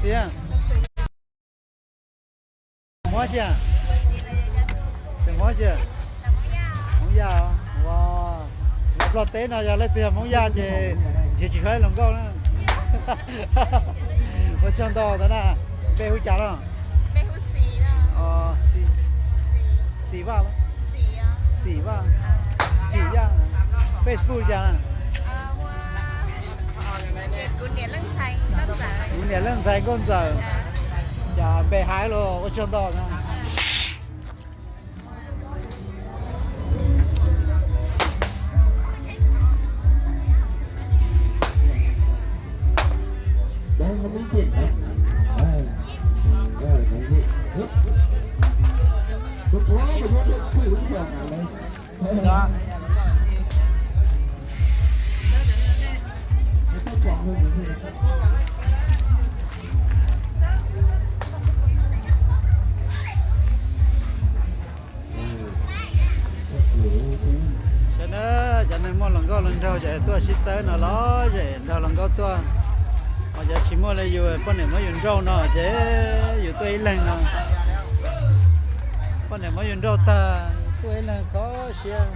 Tiag. Hmoob tsi? Xeem Hmoob tsi? Hmoob Yaj. Ua, los Nplog teb no yog leej twg yog Hmoob Yaj ces nrhiav tsis tau hluas nkauj na. Ua tsaug ntau ntawd na. Npe hu cas no? Xim Vaj, Xim Vaj, Xim Yaj. Facebook cas? Kuv niam leej ntxhais Nkauj Ntxawm. Cas npe hais los ua tsaug ntau na. Saib na, cov neeg muaj hluas nkauj hluas nraug ces tuaj sib txawb no los zem nrog hluas nkauj tuaj. Ho cov tsis muaj li yus poj niam muab yus nrauj no ces yus tuaj ib leeg no. Poj niam muab yus nrauj tag, tuaj ib leeg kho siab.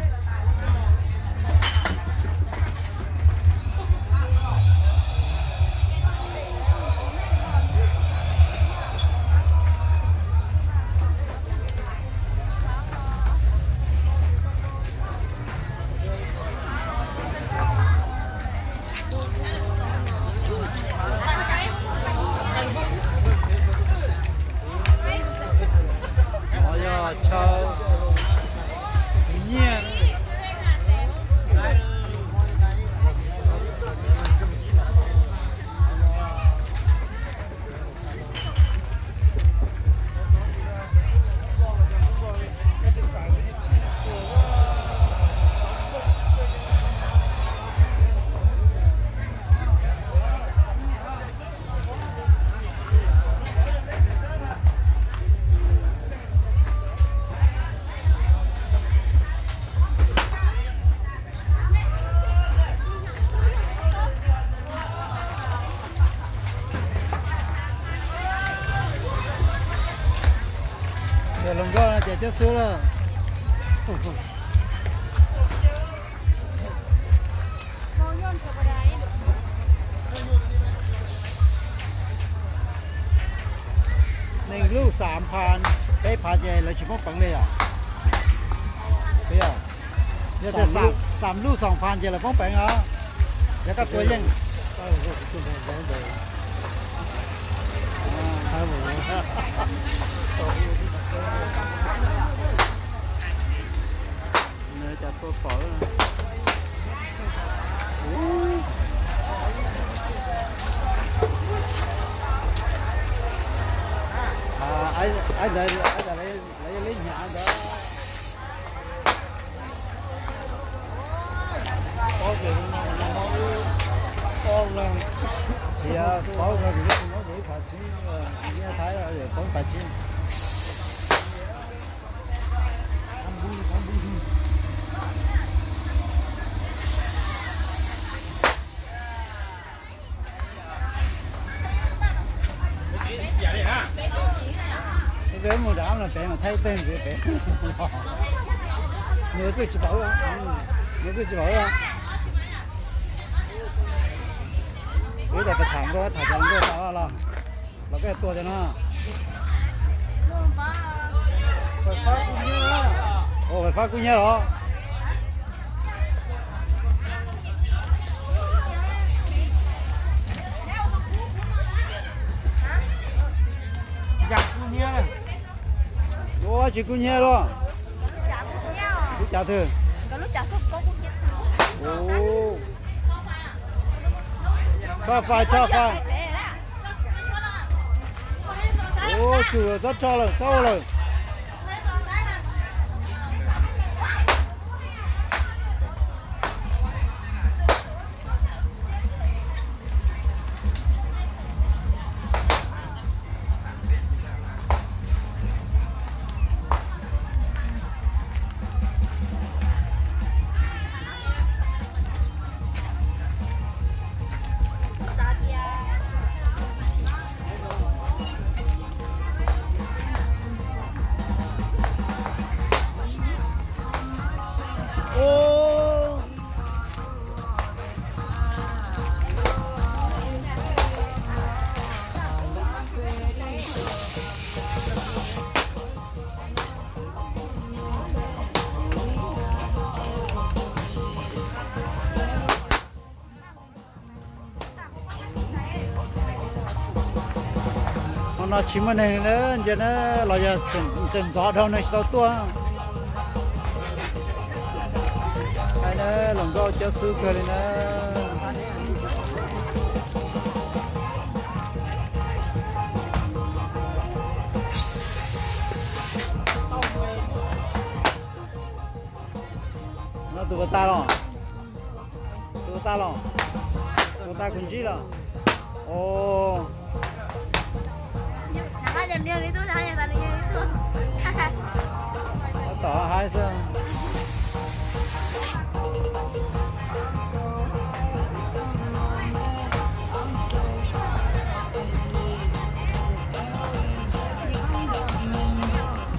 Qhov yog chaw nyiaj. Yog hluas nkauj no ces coob xwb lawm. Neeg luj xam phas, peb phas ces lawv tsis poob peev li yom? Yog tias xam luj xoom phas ces lawv poob peev os. Yog koj tua yeej. Nws cas tua pom. Ib ntawd lawv yog li hnyav ntawd. Tsis paub no ces ib phav tsib, nyiaj Thaib poob phav tsib. Peb mus rau no pem mas thaij tej ntxiv pem. Nws txawj tsis paub, nws txawj tsis paub. Wb tas tham nkauj, tham cov nkauj tau los, los koj tuaj tiag no. Ua fab kub nyiab los. Ua tsis kub nyiab los. Lub cav twg? Toj fais, toj fais. Ua tsum lawm, txhob tso lawm, txhob ua lawm. No tsis muaj neeg na, ntsia na, los yog tseem ntxov dhau neeg tsis tau tuaj. Hais na, hluas nkauj coob xwb kawg li na. No tus puas tas los? Tus puas tas los? Tus puas tas kuv ntsib los? Os. Tom haib xwb.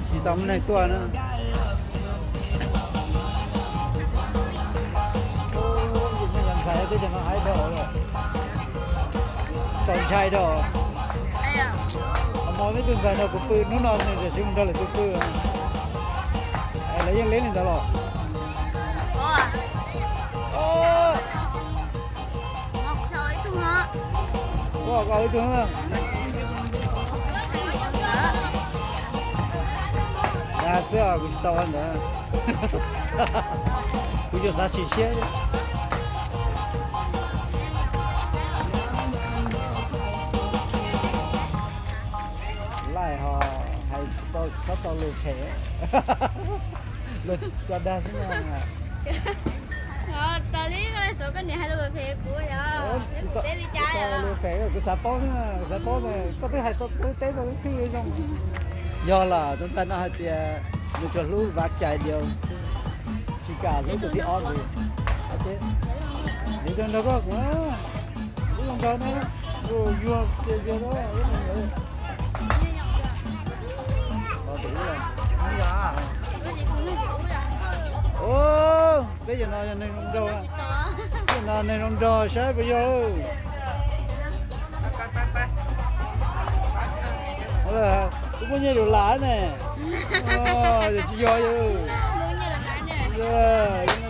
Tsis tau muaj neeg tuaj na. Ntxhais teb chaws no haib dhau lawm. Txaus ntshai dhau. Qhov no peb tus ntxhais no kuv pw hnub no nws tam sim mus nrog lwm tus pw. Lawv yeej liab li ntawd los. Ua koj ib tug na. Dag xwb os, kuv tsis tau ua ntawd. Kuv tsuas xav sim siab. Laij ho hais tsis tau, txhob tau lus phem. Lus cov dag xwb no. Raws li koj xav koj niam hais lus phem kuv yog, kuv teb li cas yog? Lus phem kuv xav paub xwb, xav paub, koj twb hais tau, twb teb tau, twb txhij zoo. Yog los tus ntxhais no hais tias nws tsuas hlub Vav Cai Diaus xwb, tsis kam hlub tus thib ob li. Ces nws nrog koj kuv, wb zoo nraug ne, yuag ces yuag. Peb cov no yog neeg zoo nraug, peb cov no neeg zoo nraug saib puas yog. Kuv muaj nyiaj yus lam ne. Yog tsis yog, yog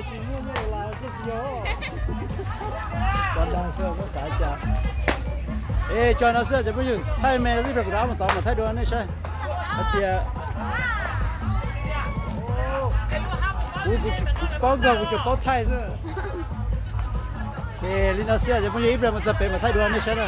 tsis muaj nyiaj yus lam tsis yog. Tso dag xwb, koj xav cas? Es tso no xwb cov phooj ywg, thaij me no xwb, kuv rov mus tod mas thaij dua nej saib. Hais tias kuv, kuv tsis paub nkag, kuv tsuas paub thaij xwb. Ces li no xwb cov phooj ywg, ib pliag mus txog pem mas thaij dua nej saib na.